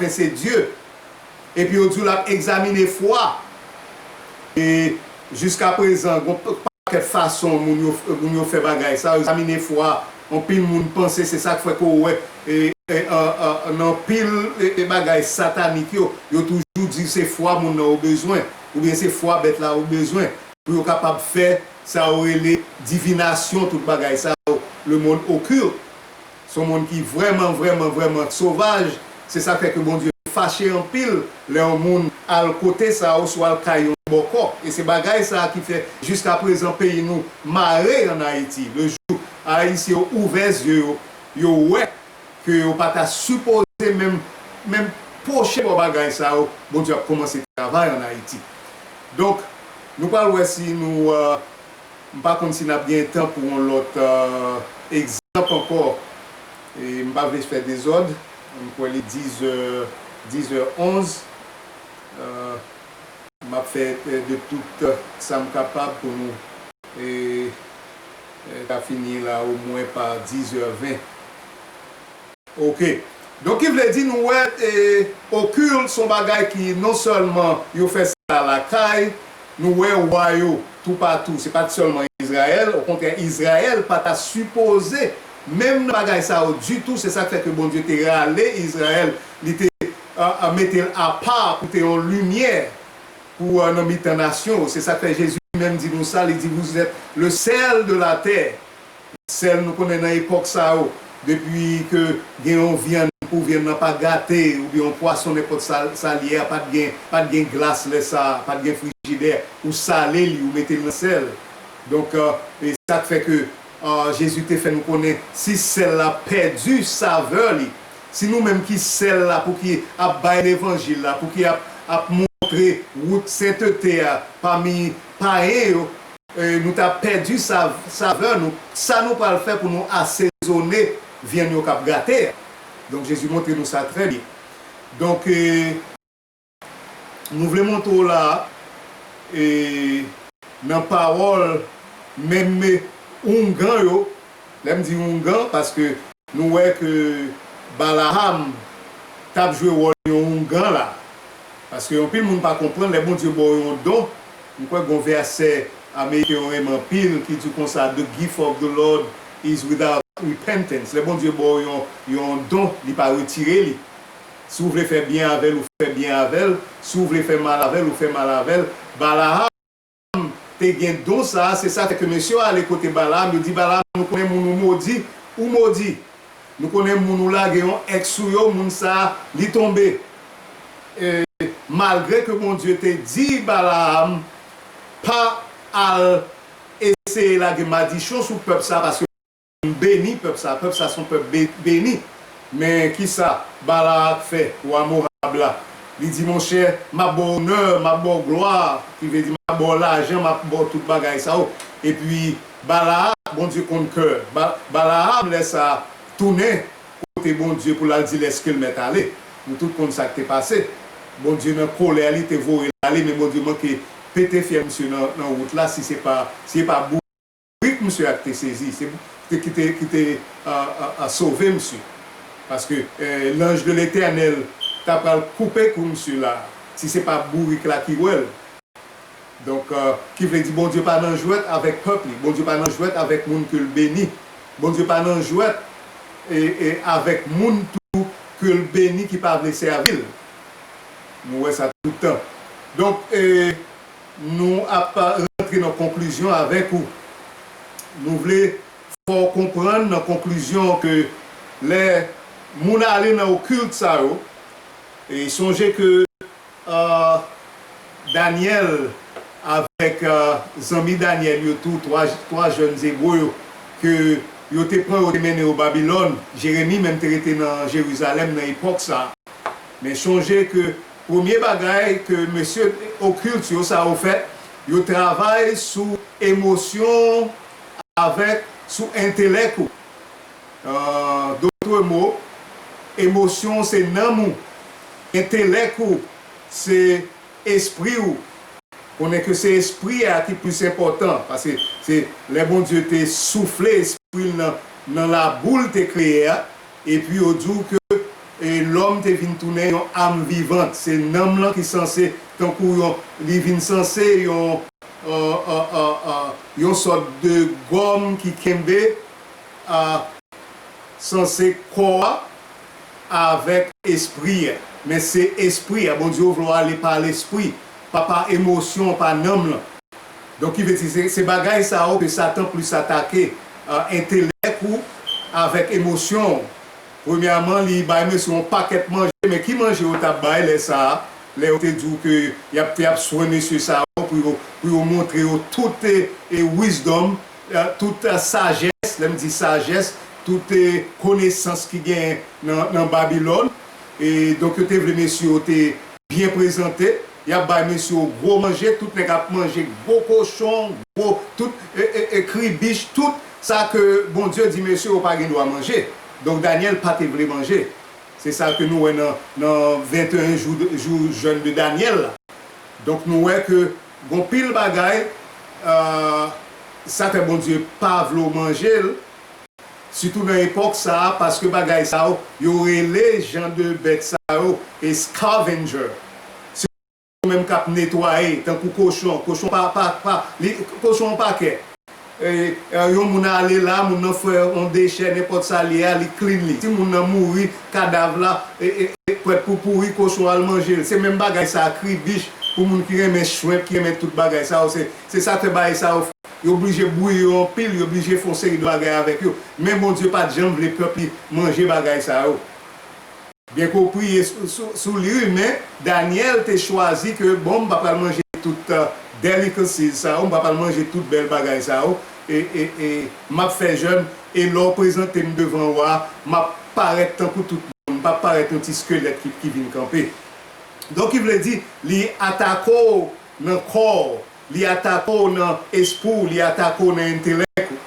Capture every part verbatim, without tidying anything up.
fen se Dye. Epi yo di w l ap egzamine fwa. E jiskaprezan, gon pakèt fason moun yo, moun yo fè bagay sa yo, egzamine fwa. Anpil moun panse se sa k fè ke w wè e, e, e, e, nan anpil e, e bagay satanik yo, yo toujou di se fwa moun nan yo bezwen, oubyen se fwa bèt la yo bezwen, pou yo kapab fè sa yo rele divinasyon, tout bagay sa yo, le monde occulte. Se yon moun ki vrèman, vrèman, vrèman sovaj. Se sa k fè ke Bondye fache anpil lè yon moun al kote sa yo, swa al kay yon bòkò. E se bagay sa a ki fè jiskaprezan peyi nou mare ann Ayiti. Le jou Ayisyen yo ouvè zye yo, yo wè ke yo pa ta sipoze menm, menm pwoche bò bagay sa yo, Bondye ap kòmanse travay ann Ayiti. Donk, nou pral wè si nou, euh, m pa konn si n ap gen tan pou yon lòt, euh, egzanp ankò. E m pa vle fè dezòd. M kwè li dizè, dizè onz. Euh, m ap fè, euh, de tout, euh, sa m kapab pou nou, e, e, ta fini la omwen pa dizè ven. Ok. Donk, ki vle di, nou wè, e, okil se yon bagay ki non sèlman yo fè sa lakay, nou wè wa yo toupatou, se pa t sèlman Izrayèl, okontrè, Izrayèl pa ta sipoze menm nan bagay sa yo ditou, se sa k fè ke Bondye te rale Izrayèl, li te, a, a, mete l apa pou te yon limyè pou, a, nan mitan nasyon yo. Se sa k fè Jezi menm di nou sa, li di, vous êtes le sel de la terre. Sèl nou konnen nan epòk sa yo, depi ke gen yon vyann, pou vyann nan pa gate, oubyen yon pwason, nenpòt sa, sa l ye a, pa t gen, pa t gen glas lè sa a, pa t gen frijidè, ou sale li, ou mete l nan sèl. Donk, e, e sa k fè ke, e, Jezi te fè nou konnen, si sèl la pèdi savè li, si nou menm ki sèl la pou ki ap bay levanjil la, pou ki ap, ap montre wout sentete a pami payen yo, e, nou ta pèdi sa, savè nou, sa nou pral fè pou nou asezone vyann yo k ap gate a? Donk, Jezi montre nou sa trè byen. Donk, e, nou vle montre w la, e, nan pawòl menm oungan yo, lè m di oungan, paske nou wè ke Balaam t ap jwe wòl yon oungan la. Paske anpil moun pa konprann, lè Bondye ba w yon don, m kwè gon vèsè ameriken yo renmen anpil ki di konsa, the gift of the Lord is without repentance. Lè Bondye ba w yon, yon don, li pa retire li. Si w vle fè byen avè l, ou fè byen avè l. Si w vle fè mal avè l, ou fè mal avè l. Balaam te gen don sa a, se sa k fè ke mesye yo ale kote Balaam, yo di Balaam, nou konnen moun ou modi, ou modi. Nou konnen moun ou lage yon èks sou yo, moun sa a, li tonbe. E, malgre ke Bondye te di Balaam, pa al eseye lage madichon sou pèp sa a, paske m beni pèp sa, pèp sa se yon pèp be-, beni. Men kisa Balak fè, wa Moab la? Li di, monchè, m ap ba w onè, m ap ba w glwa, ki vle di m ap ba w lajan, m ap ba w tout bagay sa yo. Epi Balak, Bondye konn kè. Ba-, Balaam, lè sa a, tounen kote Bondye pou l al di l èske l mèt ale. Nou tout konn sa k te pase. Bondye nan kolè li te voye l ale, men Bondye manke pete fyèl misye nan, nan wout la, si se pa, si se pa bou- bourik misye a ki te sezi, se, te, ki te, ki te, a, a, a, sove misye. Paske, e, l'ange de l'Éternel ta pral koupe kou misye la, si se pa bourik la ki wè l. Donk, e, ki vle di Bondye pa nan jwèt avèk pèp li, Bondye pa nan jwèt avèk moun ke l beni, Bondye pa nan jwèt, e, e, avèk moun tou ke l beni ki pa vle sèvi l. Nou wè sa tout tan. Donk, e, nou ap rantre nan konklizyon avèk ou. Nou vle fè w konprann nan konklizyon ke lè moun ale nan okilt sa yo, e sonje ke, a, Danyèl avèk, a, zanmi Danyèl yo tou, twa, twa jèn Ebre yo, ke yo te pran, yo te mennen yo Babilòn. Jeremi menm te rete nan Jerizalèm nan epòk sa a. Men sonje ke premye bagay ke mesye okilt yo sa yo fè, yo travay sou emosyon avèk sou entelèk ou. An dotre mo, emosyon w se nanm ou, entelèk ou se espri w. Konnen ke se espri a ki plis enpòtan, paske se lè Bondye te soufle espri l nan, nan labou l te kreye a, epi yo di w ke e lòm te vin tounen yon am vivant. Se nanm lan ki sanse, tankou yon, li vin sanse yon, euh, euh, euh, euh, yon sòt de gòm ki kenbe, euh, sanse kò a avèk espri a. Men se espri a, Bondye vle w ale pa lespri, pa, pa emosyon, pa nanm lan. Donk, ki vle di, se, se bagay sa yo ke Satan plis atake, euh, entelèk ou avèk emosyon w. Premyèman, li bay mesye yon pakèt manje, men ki manje yo t ap bay lè sa a? Lè yo te di w ke y ap, y ap swen mesye sa yo pou yo, pou yo montre yo tout, e, e wisdom, euh, tout, euh, sajès, lè m di sajès, tout, e, konesans ki genyen nan, nan Babilòn. E donk, yo te vle mesye yo te byen prezante. Y ap bay mesye yo gwo manje, tout nèg ap manje gwo kochon, gwo, tout, e, e, e, kribich, tout sa ke Bondye di mesye yo pa gen dwa manje. Donk, Danyèl pa te vle manje. Se sa ke nou wè nan, nan venteyen jou, jou jèn de Danyèl la. Donk, nou wè ke gon pil bagay, euh, sa fè Bondye pa vle w manje l, sitou nan epòk sa a, paske bagay sa yo, yo rele jan de bèt sa yo, e scavenger. Se yo menm k ap netwaye, tankou kochon. Kochon pa, pa, pa, li, kochon yon pakè. E, e, yon moun ale la, moun nan fè yon dechè, nenpòt sa li ye a, li clean li. Si moun nan mouri, kadav la, e, e, e, prèt pou pouri, kochon al manje l. Se menm bagay sa a, kribich, pou moun ki renmen shrimp, ki renmen tout bagay sa yo, se, se sa k fè bagay sa yo, yo blije bouyi yo anpil, yo blije fè yon seri de bagay avèk yo. Men Bondye pa t janm vle pèp li manje bagay sa yo. Byen ke w priye sou, sou, sou li, wi, men Danyèl te chwazi ke, bon, m pa pral manje tout, euh, delicacies sa yo, m pa pral manje tout bèl bagay sa yo, e, e, e m ap fè jèn, e lè w prezante m devan wa, m ap parèt tankou tout moun, m p ap parèt yon ti skelèt ki, ki vin kanpe. Donk, ki vle di, li atake w nan kò w, li atake w nan espri w, li atake w nan entelèk ou.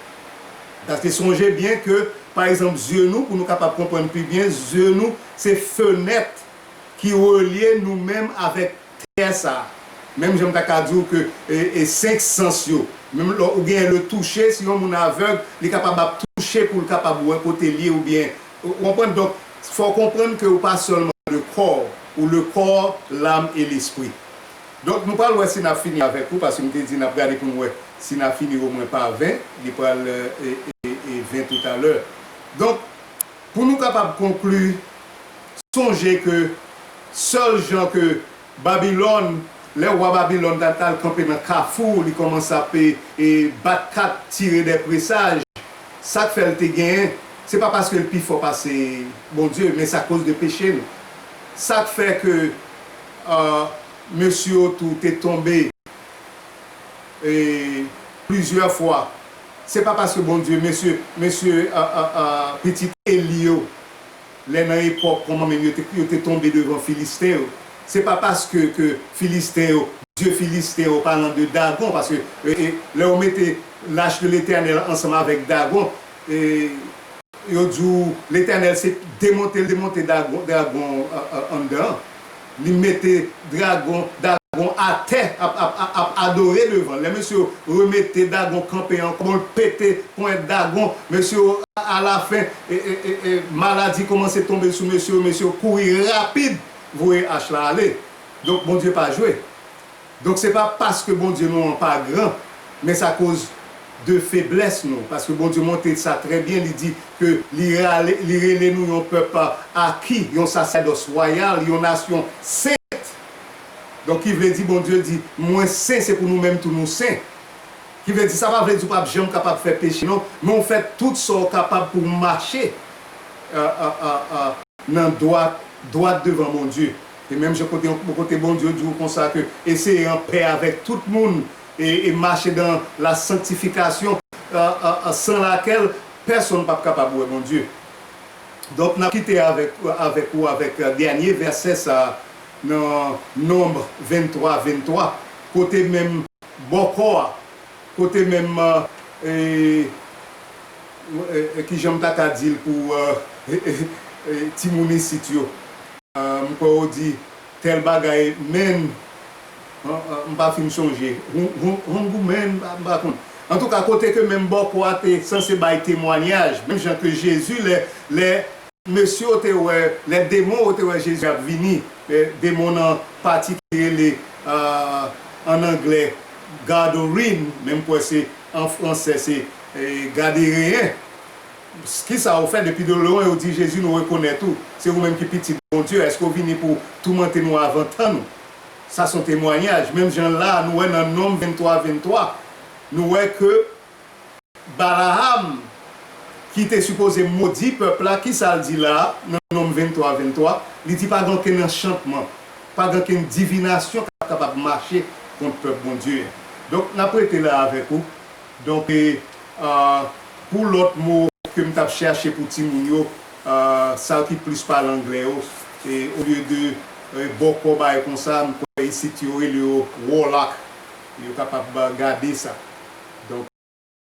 Paske sonje byen ke, pa egzanp, zye nou, pou nou kapab konprann pi byen, zye nou se fenèt ki relye nou menm avèk tè sa a. Menm jan m ta ka di w ke, e, e senk sans yo, menm lè ou genyen le toucher, si yon moun avèg, li kapab ap touche pou l kapab wè kote l ye oubyen, ou konprann? Donk, fò w konprann ke ou pa sèlman le corps, ou le corps, l'âme et l'esprit. Donk, nou pral wè si n ap fini avèk ou, paske m te di n ap gade pou n wè si n ap fini omwen pa ven, li pral, euh, e, e, e ven toutalè. Donk, pou nou kapab konkli, sonje ke sèl jan ke Babilòn, lè wa Babilòn t al, t al kanpe nan kafou, li kòmanse ap, e, e, bat kat, tire dè presaj, sa k fè l te genyen, se pa paske l pi fò pase Bondye, men se akoz de peche l. Sa k fè ke, euh, mesye yo tou te tonbe, e, plizyè fwa. Se pa paske Bondye, mesye, mesye, euh, euh, euh, pitit Eli yo, lè nan epòk kòman menm yo te, yo te tonbe devan Filisten yo. Se pa paske ke Filisten yo, dye Filisten yo, palan de Dagon, paske, e, e, lè yo mete lach de Letènèl ansanm avèk Dagon, e, yo di w Letènèl se demonte l demonte Dagon, Dagon, a, a, anndan an. Li mete dragon, Dagon atè, ap, ap, ap, ap adore devan l. Lè mesye yo remete Dagon kanpe ankò, bon, l pete ponyèt Dagon, mesye yo, alafen, e, e, e, e, maladi kòmanse tonbe sou mesye yo, mesye yo kouri rapid, voye ach la ale. Donk, Bondye pa jwe. Donk, se pa paske Bondye nou an pa gran, men se akoz de feblès nou. Paske Bondye montre sa trè byen, li di ke li rale, li rele nou yon pèp aki, yon sasèdòs wayal, yon nasyon sent. Donk, ki vle di, Bondye di, mwen sen, se pou nou menm tou nou sen. Ki vle di, sa pa vle di w p ap janm kapab fè peche, non, men w fè tout sa w kapab pou w mache, euh, euh, euh, euh, nan dwat, dwat devan Bondye. E menm jan kote, kote Bondye di w konsa ke eseye an pè avèk tout moun e, e mache dans la sanctification, euh, euh, euh, sans laquelle personne p ap kapab wè Bondye. Donk, n ap kite avèk, avèk ou avèk, euh, dènye vèsè sa a nan Nonb venntwa, venntwa, kote menm bòkò a, kote menm, e, e, e, kijan m ta ka di l pou, e, e, e, e, timoun isit yo. E, m kwè w di tèl bagay, men, an, an, m pa fin sonje. Hon-, hon-, hongoumen, m pa, m pa konn. Antouka, kote ke menm bòkò a te sanse bay temwayaj, menm jan ke Jezi, lè, lè mesye yo te wè, lè demon yo te wè Jezi ap vini, demon nan pati ki rele an anglè Gadarene, menm kwè se an fransè se Gadereyen. Kisa yo fè? Depi de lwen yo di, Jezi, nou rekonèt ou, se ou menm ki Pitit Bondye, èske w vini pou toumante nou avan tan nou? Sa se yon temwayaj. Menm jan la, nou wè nan Nonm venntwa venntwa, nou wè ke Balaam, ki te sipoze modi pèp la, kisa l di la a nan Nonm venntwa venntwa? Li di pa gen okenn anchantman, pa gen okenn divinasyon k ap kapab mache kont pèp Bondye a. Donk, n ap rete la avèk ou. Donk, e, a, pou lòt mo ke m t ap chache pou timoun yo, a, sa ki plis pale anglè yo, e, olye de, e, bòkò bagay konsa, m kwè isit yo rele yo warlock. Yo kapab gade sa. Donk,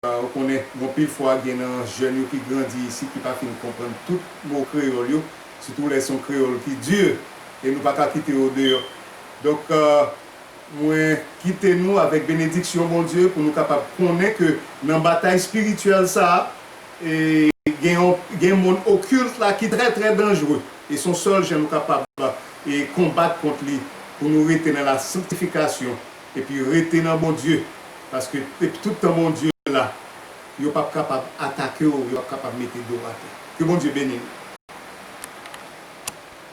a, ou konnen, gon pil fwa gen nan jèn yo ki grandi isit ki pa fin konprann tout mo kreyòl yo, sitou lè se yon kreyòl ki di, e nou pa ka kite yo deyò. Donk, a, mwen kite nou avèk benediksyon Bondye pou nou kapab konnen ke nan batay espirityèl sa a, e, gen yon, gen monn okilt la ki trè, trè danjere. E se yon sèl jan nou kapab, e, konbat kont li pou nou rete nan la sanktifikasyon epi rete nan Bondye. Paske epi tout tan Bondye la, yo p ap kapab atake w, yo p ap kapab mete do w atè. Ke Bondye beni nou.